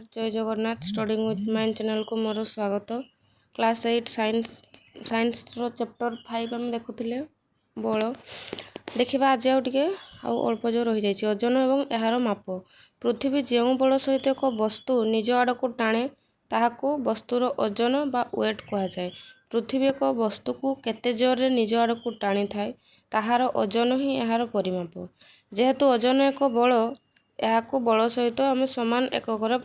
Jay Jagannath. ଷ୍ଟଡ଼ିଂ with mind ଚ୍ୟାନେଲ୍କୁ ମୋର ସ୍ୱାଗତ। କ୍ଲାସ୍ 8 ସାଇନ୍ସ, ସାଇନ୍ସର ଚାପ୍ଟର 5 ଆମେ ଦେଖୁଥିଲେ, ବଳ। ଦେଖିବା ଆଜି ଆଉ ଟିକେ, ଆଉ ଅଳ୍ପ ଯେଉଁ ରହିଯାଇଛି, ଓଜନ ଏବଂ ଏହାର ମାପ। ପୃଥିବୀ ଯେଉଁ ବଳ ସହିତ ଏକ ବସ୍ତୁ ନିଜ ଆଡ଼କୁ ଟାଣେ, ତାହାକୁ ବସ୍ତୁର ଓଜନ ବା ୱେଟ୍ କୁହାଯାଏ। ପୃଥିବୀ ଏକ ବସ୍ତୁକୁ କେତେ ଜୋରରେ ନିଜ ଆଡ଼କୁ ଟାଣିଥାଏ, ତାହାର ଓଜନ ହିଁ ଏହାର ପରିମାପ। ଯେହେତୁ ଓଜନ ଏକ ବଳ, ଏହାକୁ ବଳ ସହିତ ଆମେ ସମାନ ଏକକରେ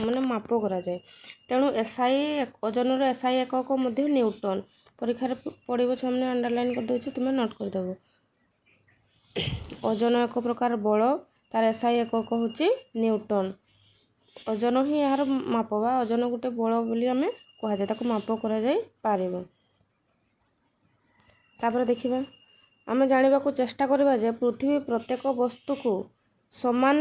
ମାନେ ମାପ କରାଯାଏ। ତେଣୁ ଏସ୍ଆଇ ଓଜନର ଏସ୍ଆଇ ଏକକ ମଧ୍ୟ ନ୍ୟୁଟନ୍। ପରୀକ୍ଷାରେ ପଡ଼ିବ ଛୁଆମାନେ, ଅଣ୍ଡରଲାଇନ୍ କରିଦେଉଛି, ତୁମେ ନୋଟ୍ କରିଦେବ। ଓଜନ ଏକ ପ୍ରକାର ବଳ, ତାର ଏସ୍ଆଇ ଏକକ ହେଉଛି ନ୍ୟୁଟନ୍। ଓଜନ ହିଁ ଏହାର ମାପ ବା ଓଜନ ଗୋଟେ ବଳ ବୋଲି ଆମେ କୁହାଯାଏ, ତାକୁ ମାପ କରାଯାଇପାରିବ। ତାପରେ ଦେଖିବା, ଆମେ ଜାଣିବାକୁ ଚେଷ୍ଟା କରିବା ଯେ ପୃଥିବୀ ପ୍ରତ୍ୟେକ ବସ୍ତୁକୁ ସମାନ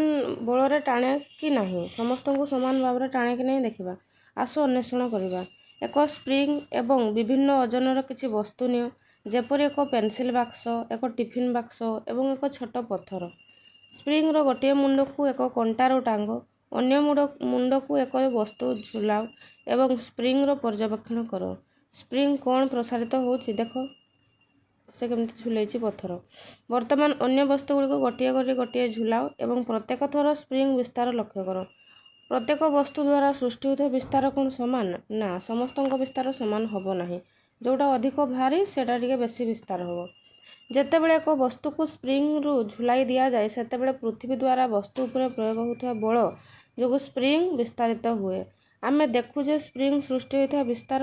ବଳରେ ଟାଣେ କି ନାହିଁ। ସମସ୍ତଙ୍କୁ ସମାନ ଭାବରେ ଟାଣେ କି ନାହିଁ, ଦେଖିବା। ଆସ ଅନ୍ୱେଷଣ କରିବା। ଏକ ସ୍ପ୍ରିଙ୍ଗ ଏବଂ ବିଭିନ୍ନ ଓଜନର କିଛି ବସ୍ତୁ ନିଅ, ଯେପରି ଏକ ପେନସିଲ୍ ବାକ୍ସ, ଏକ ଟିଫିନ୍ ବାକ୍ସ ଏବଂ ଏକ ଛୋଟ ପଥର। ସ୍ପ୍ରିଙ୍ଗର ଗୋଟିଏ ମୁଣ୍ଡକୁ ଏକ କଣ୍ଟାରୁ ଟାଙ୍ଗ, ଅନ୍ୟ ମୁଣ୍ଡକୁ ଏକ ବସ୍ତୁ ଝୁଲାଅ ଏବଂ ସ୍ପ୍ରିଙ୍ଗର ପର୍ଯ୍ୟବେକ୍ଷଣ କର। ସ୍ପ୍ରିଙ୍ଗ କ'ଣ ପ୍ରସାରିତ ହେଉଛି? ଦେଖ, ସେ କେମିତି ଝୁଲେଇଛି ପଥର। ବର୍ତ୍ତମାନ ଅନ୍ୟ ବସ୍ତୁ ଗୁଡ଼ିକୁ ଗୋଟିଏ କରି ଗୋଟିଏ ଝୁଲାଅ ଏବଂ ପ୍ରତ୍ୟେକ ଥର ସ୍ପ୍ରିଙ୍ଗ ବିସ୍ତାର ଲକ୍ଷ୍ୟ କର। ପ୍ରତ୍ୟେକ ବସ୍ତୁ ଦ୍ୱାରା ସୃଷ୍ଟି ହେଉଥିବା ବିସ୍ତାର କ'ଣ ସମାନ? ନା, ସମସ୍ତଙ୍କ ବିସ୍ତାର ସମାନ ହେବ ନାହିଁ। ଯେଉଁଟା ଅଧିକ ଭାରି, ସେଇଟା ଟିକେ ବେଶୀ ବିସ୍ତାର ହେବ। ଯେତେବେଳେ ଏକ ବସ୍ତୁକୁ ସ୍ପ୍ରିଙ୍ଗରୁ ଝୁଲାଇ ଦିଆଯାଏ, ସେତେବେଳେ ପୃଥିବୀ ଦ୍ୱାରା ବସ୍ତୁ ଉପରେ ପ୍ରୟୋଗ ହେଉଥିବା ବଳ ଯୋଗୁଁ ସ୍ପ୍ରିଙ୍ଗ ବିସ୍ତାରିତ ହୁଏ। ଆମେ ଦେଖୁ ଯେ ସ୍ପ୍ରିଙ୍ଗ ସୃଷ୍ଟି ହୋଇଥିବା ବିସ୍ତାର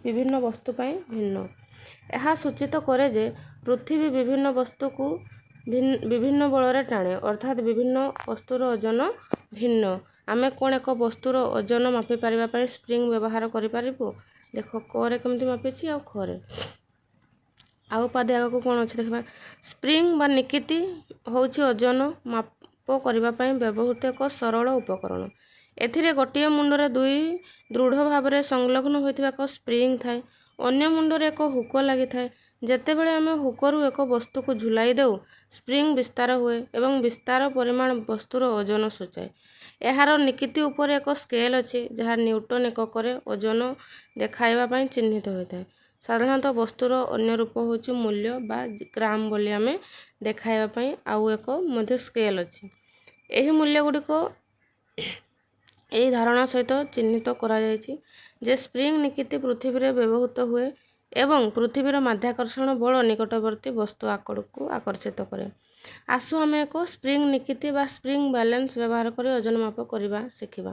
ବିଭିନ୍ନ ବସ୍ତୁ ପାଇଁ ଭିନ୍ନ। ଏହା ସୂଚିତ କରେ ଯେ ପୃଥିବୀ ବିଭିନ୍ନ ବସ୍ତୁକୁ ବିଭିନ୍ନ ବଳରେ ଟାଣେ, ଅର୍ଥାତ୍ ବିଭିନ୍ନ ବସ୍ତୁର ଓଜନ ଭିନ୍ନ। ଆମେ କ'ଣ ଏକ ବସ୍ତୁର ଓଜନ ମାପି ପାରିବା ପାଇଁ ସ୍ପ୍ରିଙ୍ଗ ବ୍ୟବହାର କରିପାରିବୁ? ଦେଖ, କରେ କେମିତି ମାପିଛି ଆଉ ଖରେ। ଆଉ ପାଦେ ଆଗକୁ କ'ଣ ଅଛି ଦେଖିବା। ସ୍ପ୍ରିଙ୍ଗ ବା ନିକିତି ହେଉଛି ଓଜନ ମାପ କରିବା ପାଇଁ ବ୍ୟବହୃତ ଏକ ସରଳ ଉପକରଣ। ଏଥିରେ ଗୋଟିଏ ମୁଣ୍ଡରେ ଦୁଇ ଦୃଢ଼ ଭାବରେ ସଂଲଗ୍ନ ହୋଇଥିବା ଏକ ସ୍ପ୍ରିଙ୍ଗ ଥାଏ। ଅନ୍ୟ ମୁଣ୍ଡରେ ଏକ ହୁକ ଲାଗିଥାଏ। ଯେତେବେଳେ ଆମେ ହୁକରୁ ଏକ ବସ୍ତୁକୁ ଝୁଲାଇ ଦେଉ, ସ୍ପ୍ରିଙ୍ଗ ବିସ୍ତାର ହୁଏ ଏବଂ ବିସ୍ତାର ପରିମାଣ ବସ୍ତୁର ଓଜନ ସୂଚାଏ। ଏହାର ନିକିତି ଉପରେ ଏକ ସ୍କେଲ୍ ଅଛି, ଯାହା ନ୍ୟୁଟନ୍ ଏକକରେ ଓଜନ ଦେଖାଇବା ପାଇଁ ଚିହ୍ନିତ ହୋଇଥାଏ। ସାଧାରଣତଃ ବସ୍ତୁର ଅନ୍ୟ ରୂପ ହେଉଛି ମୂଲ୍ୟ ବା ଗ୍ରାମ ବୋଲି ଆମେ ଦେଖାଇବା ପାଇଁ ଆଉ ଏକ ମଧ୍ୟ ସ୍କେଲ୍ ଅଛି। ଏହି ମୂଲ୍ୟ ଗୁଡ଼ିକ ଏହି ଧାରଣା ସହିତ ଚିହ୍ନିତ କରାଯାଇଛି ଯେ ସ୍ପ୍ରିଙ୍ଗ ନିକିତି ପୃଥିବୀରେ ବ୍ୟବହୃତ ହୁଏ ଏବଂ ପୃଥିବୀର ମାଧ୍ୟାକର୍ଷଣ ବଳ ନିକଟବର୍ତ୍ତୀ ବସ୍ତୁ ଆକଡ଼କୁ ଆକର୍ଷିତ କରେ। ଆସୁ, ଆମେ ଏକ ସ୍ପ୍ରିଙ୍ଗ ନିକିତି ବା ସ୍ପ୍ରିଙ୍ଗ ବାଲାନ୍ସ ବ୍ୟବହାର କରି ଓଜନ ମାପ କରିବା ଶିଖିବା।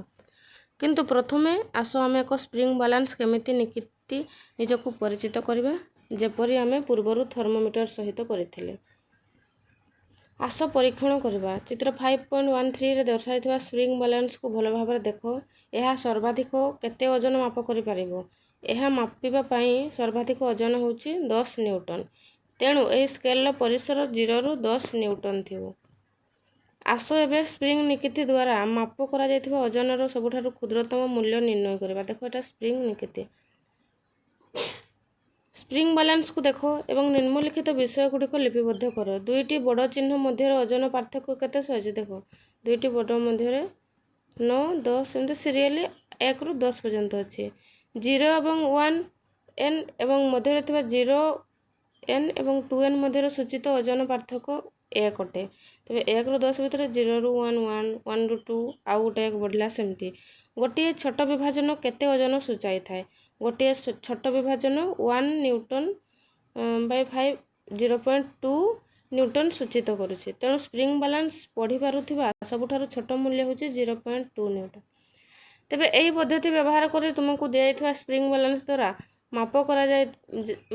କିନ୍ତୁ ପ୍ରଥମେ ଆସ, ଆମେ ଏକ ସ୍ପ୍ରିଙ୍ଗ ବାଲାନ୍ସ କେମିତି ନିକିତି ନିଜକୁ ପରିଚିତ କରିବା, ଯେପରି ଆମେ ପୂର୍ବରୁ ଥର୍ମୋମିଟର ସହିତ କରିଥିଲେ। ଆସ ପରୀକ୍ଷଣ କରିବା। ଚିତ୍ର 5.13ରେ ଦର୍ଶାଯାଇଥିବା ସ୍ପ୍ରିଙ୍ଗ ବାଲାନ୍ସକୁ ଭଲ ଭାବରେ ଦେଖ। ଏହା ସର୍ବାଧିକ କେତେ ଓଜନ ମାପ କରିପାରିବ? ଏହା ମାପିବା ପାଇଁ ସର୍ବାଧିକ ଓଜନ ହେଉଛି 10 ନ୍ୟୁଟନ୍। ତେଣୁ ଏହି ସ୍କେଲର ପରିସର 0ରୁ 10 ନ୍ୟୁଟନ୍ ଥିବ। ଆସ, ଏବେ ସ୍ପ୍ରିଙ୍ଗ ନିକିତି ଦ୍ୱାରା ମାପ କରାଯାଇଥିବା ଓଜନର ସବୁଠାରୁ କ୍ଷୁଦ୍ରତମ ମୂଲ୍ୟ ନିର୍ଣ୍ଣୟ କରିବା। ଦେଖ, ଏଟା ସ୍ପ୍ରିଙ୍ଗ ନିକିତି। ସ୍ପ୍ରିଙ୍ଗ ବାଲାନ୍ସକୁ ଦେଖ ଏବଂ ନିମ୍ନଲିଖିତ ବିଷୟ ଗୁଡ଼ିକ ଲିପିବଦ୍ଧ କର। ଦୁଇଟି ବଡ଼ ଚିହ୍ନ ମଧ୍ୟରେ ଓଜନ ପାର୍ଥକ୍ୟ କେତେ ସହିଛି? ଦେଖ, ଦୁଇଟି ବଡ଼ ମଧ୍ୟରେ 9, 10, ଏମିତି ସିରିଏଲି 1ରୁ 10 ପର୍ଯ୍ୟନ୍ତ ଅଛି। 0 ଏବଂ 1 ଏନ୍ ଏବଂ ମଧ୍ୟରେ ଥିବା 0 ଏନ୍ ଏବଂ 2 ଏନ୍ ମଧ୍ୟରେ ସୂଚିତ ଓଜନ ପାର୍ଥକ୍ୟ 1 ଅଟେ। ତେବେ 1ରୁ 10 ଭିତରେ 0ରୁ 1 1, 1ରୁ 2 ଆଉ ଗୋଟେ 1 ବଢ଼ିଲା ସେମିତି। ଗୋଟିଏ ଛୋଟ ବିଭାଜନ କେତେ ଓଜନ ସୂଚାଇଥାଏ? ଗୋଟିଏ ଛୋଟ ବିଭାଜନ 1 ନ୍ୟୁଟନ୍ ବାଇ 5, 0.2 ନ୍ୟୁଟନ୍ ସୂଚିତ କରୁଛି। ତେଣୁ ସ୍ପ୍ରିଙ୍ଗ ବାଲାନ୍ସ ପଢ଼ିପାରୁଥିବା ସବୁଠାରୁ ଛୋଟ ମୂଲ୍ୟ ହେଉଛି 0.2 ନ୍ୟୁଟନ୍। ତେବେ ଏହି ପଦ୍ଧତି ବ୍ୟବହାର କରି ତୁମକୁ ଦିଆଯାଇଥିବା ସ୍ପ୍ରିଙ୍ଗ ବାଲାନ୍ସ ଦ୍ୱାରା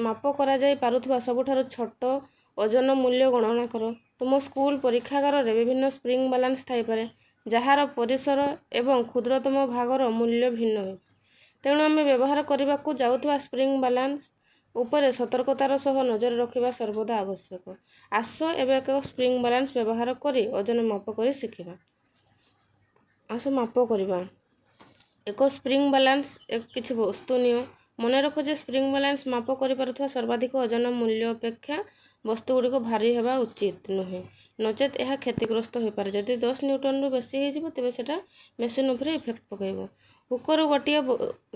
ମାପ କରାଯାଇ ପାରୁଥିବା ସବୁଠାରୁ ଛୋଟ ଓଜନ ମୂଲ୍ୟ ଗଣନା କର। ତୁମ ସ୍କୁଲ ପରୀକ୍ଷାଗାରରେ ବିଭିନ୍ନ ସ୍ପ୍ରିଙ୍ଗ ବାଲାନ୍ସ ଥାଇପାରେ, ଯାହାର ପରିସର ଏବଂ କ୍ଷୁଦ୍ରତମ ଭାଗର ମୂଲ୍ୟ ଭିନ୍ନ ହୋଇପାରେ। ତେଣୁ ଆମେ ବ୍ୟବହାର କରିବାକୁ ଯାଉଥିବା ସ୍ପ୍ରିଙ୍ଗ ବାଲାନ୍ସ ଉପରେ ସତର୍କତାର ସହ ନଜର ରଖିବା ସର୍ବଦା ଆବଶ୍ୟକ। ଆସ, ଏବେ ଏକ ସ୍ପ୍ରିଙ୍ଗ ବାଲାନ୍ସ ବ୍ୟବହାର କରି ଓଜନ ମାପ କରି ଶିଖିବା। ଆସ ମାପ କରିବା। ଏକ ସ୍ପ୍ରିଙ୍ଗ ବାଲାନ୍ସ, କିଛି ବସ୍ତୁ ନିଅ। ମନେ ରଖ ଯେ ସ୍ପ୍ରିଙ୍ଗ ବାଲାନ୍ସ ମାପ କରିପାରୁଥିବା ସର୍ବାଧିକ ଓଜନ ମୂଲ୍ୟ ଅପେକ୍ଷା ବସ୍ତୁଗୁଡ଼ିକ ଭାରି ହେବା ଉଚିତ ନୁହେଁ, ନଚେତ୍ ଏହା କ୍ଷତିଗ୍ରସ୍ତ ହୋଇପାରେ। ଯଦି 10 ନ୍ୟୁଟନରୁ ବେଶୀ ହେଇଯିବ, ତେବେ ସେଇଟା ମେସିନ୍ ଉପରେ ଇଫେକ୍ଟ ପକାଇବ। ହୁକରୁ ଗୋଟିଏ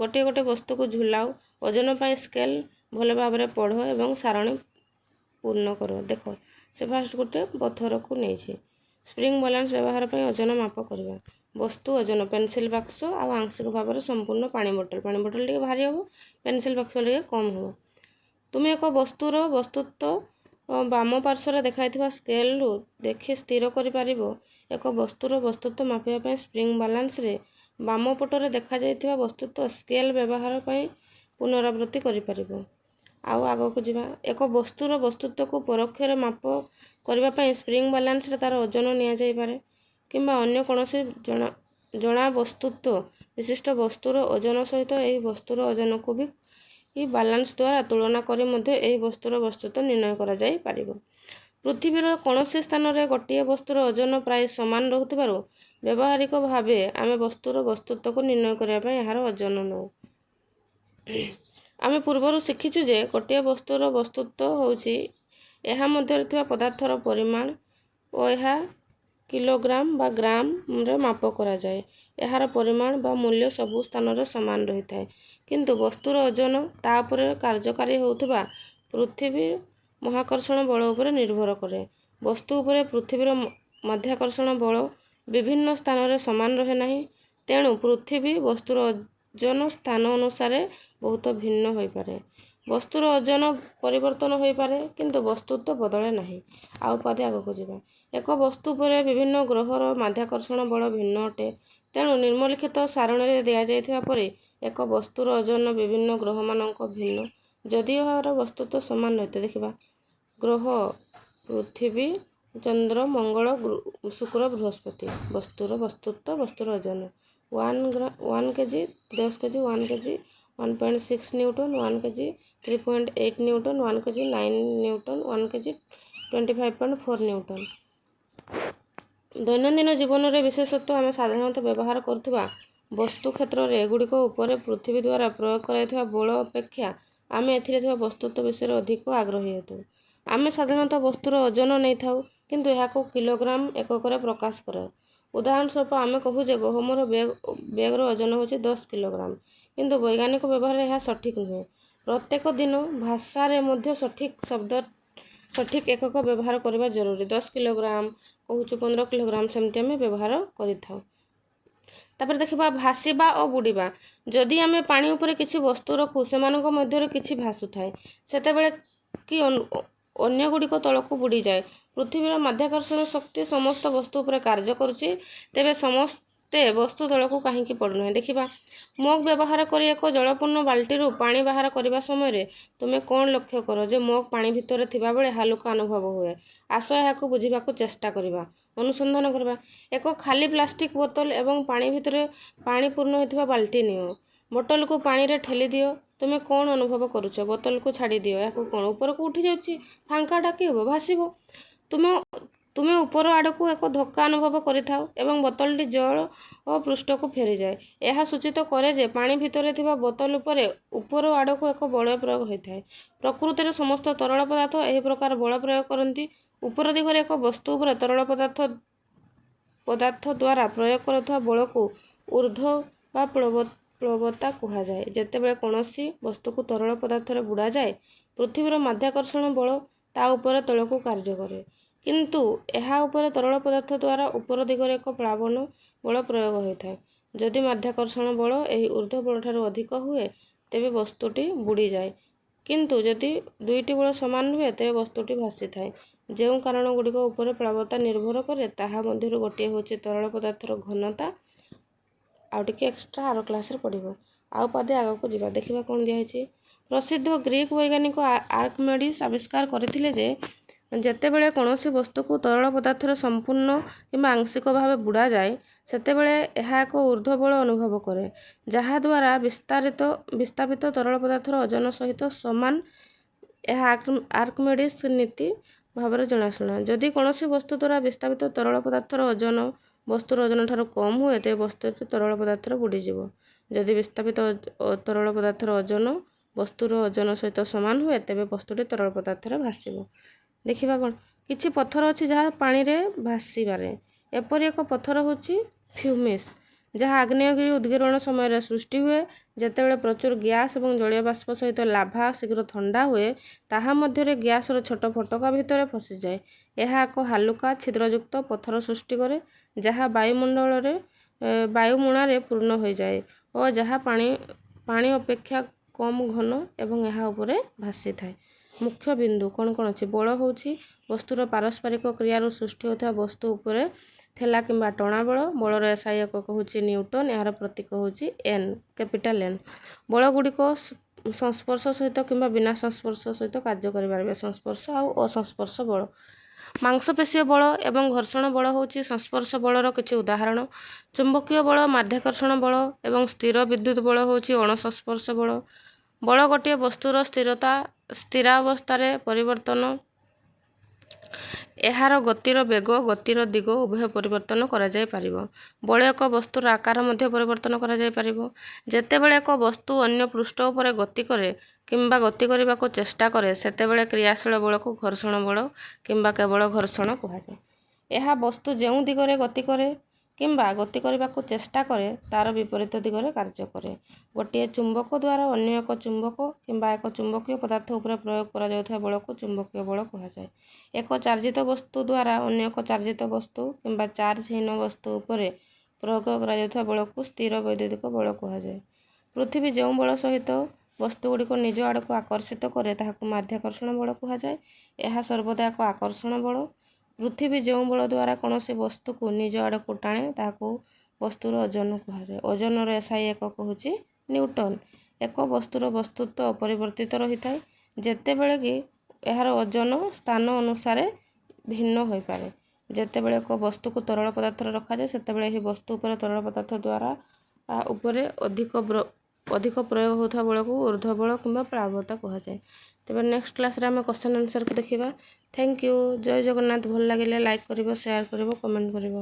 ଗୋଟିଏ ଗୋଟେ ବସ୍ତୁକୁ ଝୁଲାଉ। ଓଜନ ପାଇଁ ସ୍କେଲ୍ ଭଲ ଭାବରେ ପଢ଼ ଏବଂ ସାରଣୀ ପୂର୍ଣ୍ଣ କର। ଦେଖ, ସେ ଫାଷ୍ଟ ଗୋଟେ ପଥରକୁ ନେଇଛି। ସ୍ପ୍ରିଙ୍ଗ ବାଲାନ୍ସ ବ୍ୟବହାର ପାଇଁ ଓଜନ ମାପ କରିବା। ବସ୍ତୁ ଓଜନ: ପେନସିଲ୍ ବାକ୍ସ ଆଉ ଆଂଶିକ ଭାବରେ ସମ୍ପୂର୍ଣ୍ଣ ପାଣି ବୋଟଲ। ପାଣି ବୋଟଲ ଟିକେ ଭାରି ହେବ, ପେନସିଲ୍ ବାକ୍ସ ଟିକେ କମ୍ ହେବ। ତୁମେ ଏକ ବସ୍ତୁର ବସ୍ତୁତ୍ୱ ବାମ ପାର୍ଶ୍ୱରେ ଦେଖାଇଥିବା ସ୍କେଲରୁ ଦେଖି ସ୍ଥିର କରିପାରିବ। ଏକ ବସ୍ତୁର ବସ୍ତୁତ୍ୱ ମାପିବା ପାଇଁ ସ୍ପ୍ରିଙ୍ଗ ବାଲାନ୍ସରେ ବାମ ପଟରେ ଦେଖାଯାଇଥିବା ବସ୍ତୁତ୍ୱ ସ୍କେଲ୍ ବ୍ୟବହାର ପାଇଁ ପୁନରାବୃତ୍ତି କରିପାରିବ। ଆଉ ଆଗକୁ ଯିବା। ଏକ ବସ୍ତୁର ବସ୍ତୁତ୍ୱକୁ ପରୋକ୍ଷରେ ମାପ କରିବା ପାଇଁ ସ୍ପ୍ରିଙ୍ଗ ବାଲାନ୍ସରେ ତା'ର ଓଜନ ନିଆଯାଇପାରେ କିମ୍ବା ଅନ୍ୟ କୌଣସି ଜଣା ଜଣା ବସ୍ତୁତ୍ୱ ବିଶିଷ୍ଟ ବସ୍ତୁର ଓଜନ ସହିତ ଏହି ବସ୍ତୁର ଓଜନକୁ ବି ବାଲାନ୍ସ ଦ୍ୱାରା ତୁଳନା କରି ମଧ୍ୟ ଏହି ବସ୍ତୁର ବସ୍ତୁତ୍ୱ ନିର୍ଣ୍ଣୟ କରାଯାଇପାରିବ। ପୃଥିବୀର କୌଣସି ସ୍ଥାନରେ ଗୋଟିଏ ବସ୍ତୁର ଓଜନ ପ୍ରାୟ ସମାନ ରହୁଥିବାରୁ ବ୍ୟବହାରିକ ଭାବେ ଆମେ ବସ୍ତୁର ବସ୍ତୁତ୍ୱକୁ ନିର୍ଣ୍ଣୟ କରିବା ପାଇଁ ଏହାର ଓଜନ ନେଉ। ଆମେ ପୂର୍ବରୁ ଶିଖିଛୁ ଯେ ଗୋଟିଏ ବସ୍ତୁର ବସ୍ତୁତ୍ୱ ହେଉଛି ଏହା ମଧ୍ୟରେ ଥିବା ପଦାର୍ଥର ପରିମାଣ ଓ ଏହା କିଲୋଗ୍ରାମ ବା ଗ୍ରାମରେ ମାପ କରାଯାଏ। ଏହାର ପରିମାଣ ବା ମୂଲ୍ୟ ସବୁ ସ୍ଥାନରେ ସମାନ ରହିଥାଏ। କିନ୍ତୁ ବସ୍ତୁର ଓଜନ ତା ଉପରେ କାର୍ଯ୍ୟକାରୀ ହେଉଥିବା ପୃଥିବୀ ମହାକର୍ଷଣ ବଳ ଉପରେ ନିର୍ଭର କରେ। ବସ୍ତୁ ଉପରେ ପୃଥିବୀର ମାଧ୍ୟାକର୍ଷଣ ବଳ ବିଭିନ୍ନ ସ୍ଥାନରେ ସମାନ ରହେ ନାହିଁ। ତେଣୁ ପୃଥିବୀ ବସ୍ତୁର ଓଜନ ସ୍ଥାନ ଅନୁସାରେ ବହୁତ ଭିନ୍ନ ହୋଇପାରେ। ବସ୍ତୁର ଓଜନ ପରିବର୍ତ୍ତନ ହୋଇପାରେ, କିନ୍ତୁ ବସ୍ତୁତ୍ୱ ବଦଳେ ନାହିଁ। ଆଉ ପାଦେ ଆଗକୁ ଯିବା। ଏକ ବସ୍ତୁ ଉପରେ ବିଭିନ୍ନ ଗ୍ରହର ମାଧ୍ୟାକର୍ଷଣ ବଳ ଭିନ୍ନ ଅଟେ। ତେଣୁ ନିମ୍ନଲିଖିତ ସାରଣୀରେ ଦିଆଯାଇଥିବା ପରି ଏକ ବସ୍ତୁର ଓଜନ ବିଭିନ୍ନ ଗ୍ରହମାନଙ୍କ ଭିନ୍ନ, ଯଦିଓ ଏହାର ବସ୍ତୁତ୍ୱ ସମାନ ରହିଥାଏ। ଦେଖିବା, ଗ୍ରହ ପୃଥିବୀ, ଚନ୍ଦ୍ର, ମଙ୍ଗଳ, ଶୁକ୍ର, ବୃହସ୍ପତି। ବସ୍ତୁର ବସ୍ତୁତ୍ୱ, ବସ୍ତୁର ଓଜନ 1 kg, 10 kg, 1 kg 1.6 newton, 1 kg 3.8 newton, 1 kg 9 newton, 1 kg 25.4 newton। ଦୈନନ୍ଦିନ ଜୀବନରେ, ବିଶେଷତଃ ଆମେ ସାଧାରଣତଃ ବ୍ୟବହାର କରୁଥିବା ବସ୍ତୁ କ୍ଷେତ୍ରରେ, ଏଗୁଡ଼ିକ ଉପରେ ପୃଥିବୀ ଦ୍ୱାରା ପ୍ରୟୋଗ କରାଯାଇଥିବା ବଳ ଅପେକ୍ଷା ଆମେ ଏଥିରେ ଥିବା ବସ୍ତୁତ୍ୱ ବିଷୟରେ ଅଧିକ ଆଗ୍ରହୀ ହେଉ। ଆମେ ସାଧାରଣତଃ ବସ୍ତୁର ଓଜନ ନେଇଥାଉ, କିନ୍ତୁ ଏହାକୁ କିଲୋଗ୍ରାମ ଏକକରେ ପ୍ରକାଶ କରେ। ଉଦାହରଣ ସ୍ୱରୂପ, ଆମେ କହୁ ଯେ ଗହମର ବ୍ୟାଗର ଓଜନ ହେଉଛି 10 କିଲୋଗ୍ରାମ। କିନ୍ତୁ ବୈଜ୍ଞାନିକ ବ୍ୟବହାରରେ ଏହା ସଠିକ୍ ନୁହେଁ। ପ୍ରତ୍ୟେକ ଦିନ ଭାଷାରେ ମଧ୍ୟ ସଠିକ୍ ଶବ୍ଦ, ସଠିକ୍ ଏକକ ବ୍ୟବହାର କରିବା ଜରୁରୀ। 10 କିଲୋଗ୍ରାମ କହୁଛୁ, 15 କିଲୋଗ୍ରାମ, ସେମିତି ଆମେ ବ୍ୟବହାର କରିଥାଉ। ତାପରେ ଦେଖିବା ଭାସିବା ଓ ବୁଡ଼ିବା। ଯଦି ଆମେ ପାଣି ଉପରେ କିଛି ବସ୍ତୁ ରଖୁ, ସେମାନଙ୍କ ମଧ୍ୟରୁ କିଛି ଭାସୁଥାଏ, ସେତେବେଳେ କି ଅନ୍ୟ ଗୁଡ଼ିକ ତଳକୁ ବୁଡ଼ିଯାଏ। ପୃଥିବୀର ମାଧ୍ୟାକର୍ଷଣ ଶକ୍ତି ସମସ୍ତ ବସ୍ତୁ ଉପରେ କାର୍ଯ୍ୟ କରୁଛି। ତେବେ ସମସ୍ତେ ବସ୍ତୁ ତଳକୁ କାହିଁକି ପଡ଼ୁନାହିଁ? ଦେଖିବା। ମଗ୍ ବ୍ୟବହାର କରି ଏକ ଜଳପୂର୍ଣ୍ଣ ବାଲ୍ଟିରୁ ପାଣି ବାହାର କରିବା ସମୟରେ ତୁମେ କ'ଣ ଲକ୍ଷ୍ୟ କର ଯେ ମଗ୍ ପାଣି ଭିତରେ ଥିବାବେଳେ ହାଲୁକା ଅନୁଭବ ହୁଏ। ଆସ ଏହାକୁ ବୁଝିବାକୁ ଚେଷ୍ଟା କରିବା। ଅନୁସନ୍ଧାନ କରିବା। ଏକ ଖାଲି ପ୍ଲାଷ୍ଟିକ୍ ବୋତଲ ଏବଂ ପାଣି ଭିତରେ ପାଣି ପୂର୍ଣ୍ଣ ହୋଇଥିବା ବାଲ୍ଟି ନିଅ। ବୋତଲକୁ ପାଣିରେ ଠେଲି ଦିଅ। ତୁମେ କ'ଣ ଅନୁଭବ କରୁଛ? ବୋତଲକୁ ଛାଡ଼ି ଦିଅ। ଏହାକୁ କ'ଣ ଉପରକୁ ଉଠି ଯାଉଛି। ଫାଙ୍କାଟା କି ହେବ? ଭାସିବ। ତୁମେ ଉପର ଆଡ଼କୁ ଏକ ଧକ୍କା ଅନୁଭବ କରିଥାଅ ଏବଂ ବୋତଲଟି ଜଳ ଓ ପୃଷ୍ଠକୁ ଫେରିଯାଏ। ଏହା ସୂଚିତ କରେ ଯେ ପାଣି ଭିତରେ ଥିବା ବୋତଲ ଉପରେ ଉପର ଆଡ଼କୁ ଏକ ବଳ ପ୍ରୟୋଗ ହୋଇଥାଏ। ପ୍ରକୃତିରେ ସମସ୍ତ ତରଳ ପଦାର୍ଥ ଏହି ପ୍ରକାର ବଳ ପ୍ରୟୋଗ କରନ୍ତି। ଉପର ଦିଗରେ ଏକ ବସ୍ତୁ ଉପରେ ତରଳ ପଦାର୍ଥ ଦ୍ୱାରା ପ୍ରୟୋଗ କରୁଥିବା ବଳକୁ ଉର୍ଦ୍ଧ୍ୱ ବା ପ୍ଳବତା କୁହାଯାଏ। ଯେତେବେଳେ କୌଣସି ବସ୍ତୁକୁ ତରଳ ପଦାର୍ଥରେ ବୁଡ଼ାଯାଏ, ପୃଥିବୀର ମାଧ୍ୟାକର୍ଷଣ ବଳ ତା ଉପରେ ତଳକୁ କାର୍ଯ୍ୟ କରେ। କିନ୍ତୁ ଏହା ଉପରେ ତରଳ ପଦାର୍ଥ ଦ୍ୱାରା ଉପର ଦିଗରେ ଏକ ପ୍ଲାବନ ବଳ ପ୍ରୟୋଗ ହୋଇଥାଏ। ଯଦି ମାଧ୍ୟାକର୍ଷଣ ବଳ ଏହି ଉର୍ଦ୍ଧ୍ୱ ବଳଠାରୁ ଅଧିକ ହୁଏ, ତେବେ ବସ୍ତୁଟି ବୁଡ଼ିଯାଏ। କିନ୍ତୁ ଯଦି ଦୁଇଟି ବଳ ସମାନ ରୁହେ, ତେବେ ବସ୍ତୁଟି ଭାସିଥାଏ। ଯେଉଁ କାରଣ ଗୁଡ଼ିକ ଉପରେ ପ୍ଳାବତା ନିର୍ଭର କରେ, ତାହା ମଧ୍ୟରୁ ଗୋଟିଏ ହେଉଛି ତରଳ ପଦାର୍ଥର ଘନତା। ଆଉ ଟିକେ ଏକ୍ସଟ୍ରା ଆର କ୍ଲାସ୍ରେ ପଢ଼ିବ। ଆଉ ପାଦେ ଆଗକୁ ଯିବା। ଦେଖିବା କ'ଣ ଦିଆହେଇଛି। ପ୍ରସିଦ୍ଧ ଗ୍ରୀକ୍ ବୈଜ୍ଞାନିକ ଆର୍କମେଡ଼ିସ୍ ଆବିଷ୍କାର କରିଥିଲେ ଯେ ଯେତେବେଳେ କୌଣସି ବସ୍ତୁକୁ ତରଳ ପଦାର୍ଥରେ ସମ୍ପୂର୍ଣ୍ଣ କିମ୍ବା ଆଂଶିକ ଭାବେ ବୁଡ଼ାଯାଏ, ସେତେବେଳେ ଏହା ଏକ ଉର୍ଦ୍ଧ୍ୱ ବଳ ଅନୁଭବ କରେ, ଯାହାଦ୍ୱାରା ବିସ୍ଥାପିତ ତରଳ ପଦାର୍ଥର ଓଜନ ସହିତ ସମାନ। ଏହା ଆର୍କମେଡ଼ିସ୍ ନୀତି ଭାବରେ ଜଣାଶୁଣା। ଯଦି କୌଣସି ବସ୍ତୁ ଦ୍ୱାରା ବିସ୍ଥାପିତ ତରଳ ପଦାର୍ଥର ଓଜନ ବସ୍ତୁର ଓଜନ ଠାରୁ କମ୍ ହୁଏ, ତେବେ ବସ୍ତୁଟି ତରଳ ପଦାର୍ଥରେ ବୁଡ଼ିଯିବ। ଯଦି ବିସ୍ଥାପିତ ତରଳ ପଦାର୍ଥର ଓଜନ ବସ୍ତୁର ଓଜନ ସହିତ ସମାନ ହୁଏ, ତେବେ ବସ୍ତୁଟି ତରଳ ପଦାର୍ଥରେ ଭାସିବ। ଦେଖିବା କ'ଣ? କିଛି ପଥର ଅଛି ଯାହା ପାଣିରେ ଭାସିପାରେ। ଏପରି ଏକ ପଥର ହେଉଛି ପ୍ୟୁମିସ୍, ଯାହା ଆଗ୍ନେୟଗିରି ଉଦ୍ଗୀରଣ ସମୟରେ ସୃଷ୍ଟି ହୁଏ। ଯେତେବେଳେ ପ୍ରଚୁର ଗ୍ୟାସ୍ ଏବଂ ଜଳୀୟ ବାଷ୍ପ ସହିତ ଲାଭା ଶୀଘ୍ର ଥଣ୍ଡା ହୁଏ, ତାହା ମଧ୍ୟରେ ଗ୍ୟାସ୍ର ଛୋଟ ଫୋଟକା ଭିତରେ ଫସିଯାଏ। ଏହା ଏକ ହାଲୁକା ଛିଦ୍ରଯୁକ୍ତ ପଥର ସୃଷ୍ଟି କରେ, ଯାହା ବାୟୁମଣ୍ଡଳରେ ବାୟୁମୁଣାରେ ପୂର୍ଣ୍ଣ ହୋଇଯାଏ ଓ ଯାହା ପାଣି ଅପେକ୍ଷା କମ୍ ଘନ ଏବଂ ଏହା ଉପରେ ଭାସିଥାଏ। ମୁଖ୍ୟ ବିନ୍ଦୁ କ'ଣ କ'ଣ ଅଛି? ବଳ ହେଉଛି ବସ୍ତୁର ପାରସ୍ପରିକ କ୍ରିୟାରୁ ସୃଷ୍ଟି ହେଉଥିବା ବସ୍ତୁ ଉପରେ ଠେଲା କିମ୍ବା ଟଣା ବଳ। ବଳର ଏସ୍ଆଇ ଏକକ ହେଉଛି ନ୍ୟୁଟନ୍। ଏହାର ପ୍ରତୀକ ହେଉଛି ଏନ୍, କ୍ୟାପିଟାଲ ଏନ୍। ବଳ ଗୁଡ଼ିକ ସଂସ୍ପର୍ଶ ସହିତ କିମ୍ବା ବିନା ସଂସ୍ପର୍ଶ ସହିତ କାର୍ଯ୍ୟ କରିପାରିବେ। ସଂସ୍ପର୍ଶ ଆଉ ଅସଂସ୍ପର୍ଶ ବଳ। ମାଂସପେଶୀୟ ବଳ ଏବଂ ଘର୍ଷଣ ବଳ ହେଉଛି ସଂସ୍ପର୍ଶ ବଳର କିଛି ଉଦାହରଣ। ଚୁମ୍ବକୀୟ ବଳ, ମାଧ୍ୟାକର୍ଷଣ ବଳ ଏବଂ ସ୍ଥିର ବିଦ୍ୟୁତ ବଳ ହେଉଛି ଅଣସଂସ୍ପର୍ଶ ବଳ। ବଳ ଗୋଟିଏ ବସ୍ତୁର ସ୍ଥିରାବସ୍ଥାରେ ପରିବର୍ତ୍ତନ, ଏହାର ଗତିର ବେଗ, ଗତିର ଦିଗ ଉଭୟ ପରିବର୍ତ୍ତନ କରାଯାଇପାରିବ। ବଳ ଏକ ବସ୍ତୁର ଆକାର ମଧ୍ୟ ପରିବର୍ତ୍ତନ କରାଯାଇପାରିବ। ଯେତେବେଳେ ଏକ ବସ୍ତୁ ଅନ୍ୟ ପୃଷ୍ଠ ଉପରେ ଗତି କରେ କିମ୍ବା ଗତି କରିବାକୁ ଚେଷ୍ଟା କରେ, ସେତେବେଳେ କ୍ରିୟାଶୀଳ ବଳକୁ ଘର୍ଷଣ ବଳ କିମ୍ବା କେବଳ ଘର୍ଷଣ କୁହାଯାଏ। ଏହା ବସ୍ତୁ ଯେଉଁ ଦିଗରେ ଗତି କରେ କିମ୍ବା ଗତି କରିବାକୁ ଚେଷ୍ଟା କରେ, ତା'ର ବିପରୀତ ଦିଗରେ କାର୍ଯ୍ୟ କରେ। ଗୋଟିଏ ଚୁମ୍ବକ ଦ୍ୱାରା ଅନ୍ୟ ଏକ ଚୁମ୍ବକ କିମ୍ବା ଏକ ଚୁମ୍ବକୀୟ ପଦାର୍ଥ ଉପରେ ପ୍ରୟୋଗ କରାଯାଉଥିବା ବଳକୁ ଚୁମ୍ବକୀୟ ବଳ କୁହାଯାଏ। ଏକ ଚାର୍ଜିତ ବସ୍ତୁ ଦ୍ୱାରା ଅନ୍ୟ ଏକ ଚାର୍ଜିତ ବସ୍ତୁ କିମ୍ବା ଚାର୍ଜହୀନ ବସ୍ତୁ ଉପରେ ପ୍ରୟୋଗ କରାଯାଉଥିବା ବଳକୁ ସ୍ଥିର ବୈଦ୍ୟୁତିକ ବଳ କୁହାଯାଏ। ପୃଥିବୀ ଯେଉଁ ବଳ ସହିତ ବସ୍ତୁଗୁଡ଼ିକୁ ନିଜ ଆଡ଼କୁ ଆକର୍ଷିତ କରେ, ତାହାକୁ ମାଧ୍ୟାକର୍ଷଣ ବଳ କୁହାଯାଏ। ଏହା ସର୍ବଦା ଏକ ଆକର୍ଷଣ ବଳ। ପୃଥିବୀ ଯେଉଁ ବଳ ଦ୍ୱାରା କୌଣସି ବସ୍ତୁକୁ ନିଜ ଆଡ଼କୁ ଟାଣେ, ତାହାକୁ ବସ୍ତୁର ଓଜନ କୁହାଯାଏ। ଓଜନର ଏସ୍ଆଇ ଏକକ ହେଉଛି ନ୍ୟୁଟନ୍। ଏକ ବସ୍ତୁର ବସ୍ତୁତ୍ୱ ଅପରିବର୍ତ୍ତିତ ରହିଥାଏ, ଯେତେବେଳେ କି ଏହାର ଓଜନ ସ୍ଥାନ ଅନୁସାରେ ଭିନ୍ନ ହୋଇପାରେ। ଯେତେବେଳେ ଏକ ବସ୍ତୁକୁ ତରଳ ପଦାର୍ଥରେ ରଖାଯାଏ, ସେତେବେଳେ ଏହି ବସ୍ତୁ ଉପରେ ତରଳ ପଦାର୍ଥ ଦ୍ୱାରା ଉପରେ ଅଧିକ ପ୍ରୟୋଗ ହେଉଥିବା ବଳକୁ ଉର୍ଦ୍ଧ୍ୱ ବଳ କିମ୍ବା ପ୍ଳାବତା କୁହାଯାଏ। ତେବେ ନେକ୍ସଟ କ୍ଲାସ୍ରେ ଆମେ କ୍ୱେଶ୍ଚନ୍ ଆନ୍ସର୍କୁ ଦେଖିବା। Thank you. ଜୟ ଜଗନ୍ନାଥ। ଭଲ ଲାଗିଲେ ଲାଇକ୍ କରିବ, ସେୟାର କରିବ, କମେଣ୍ଟ କରିବ।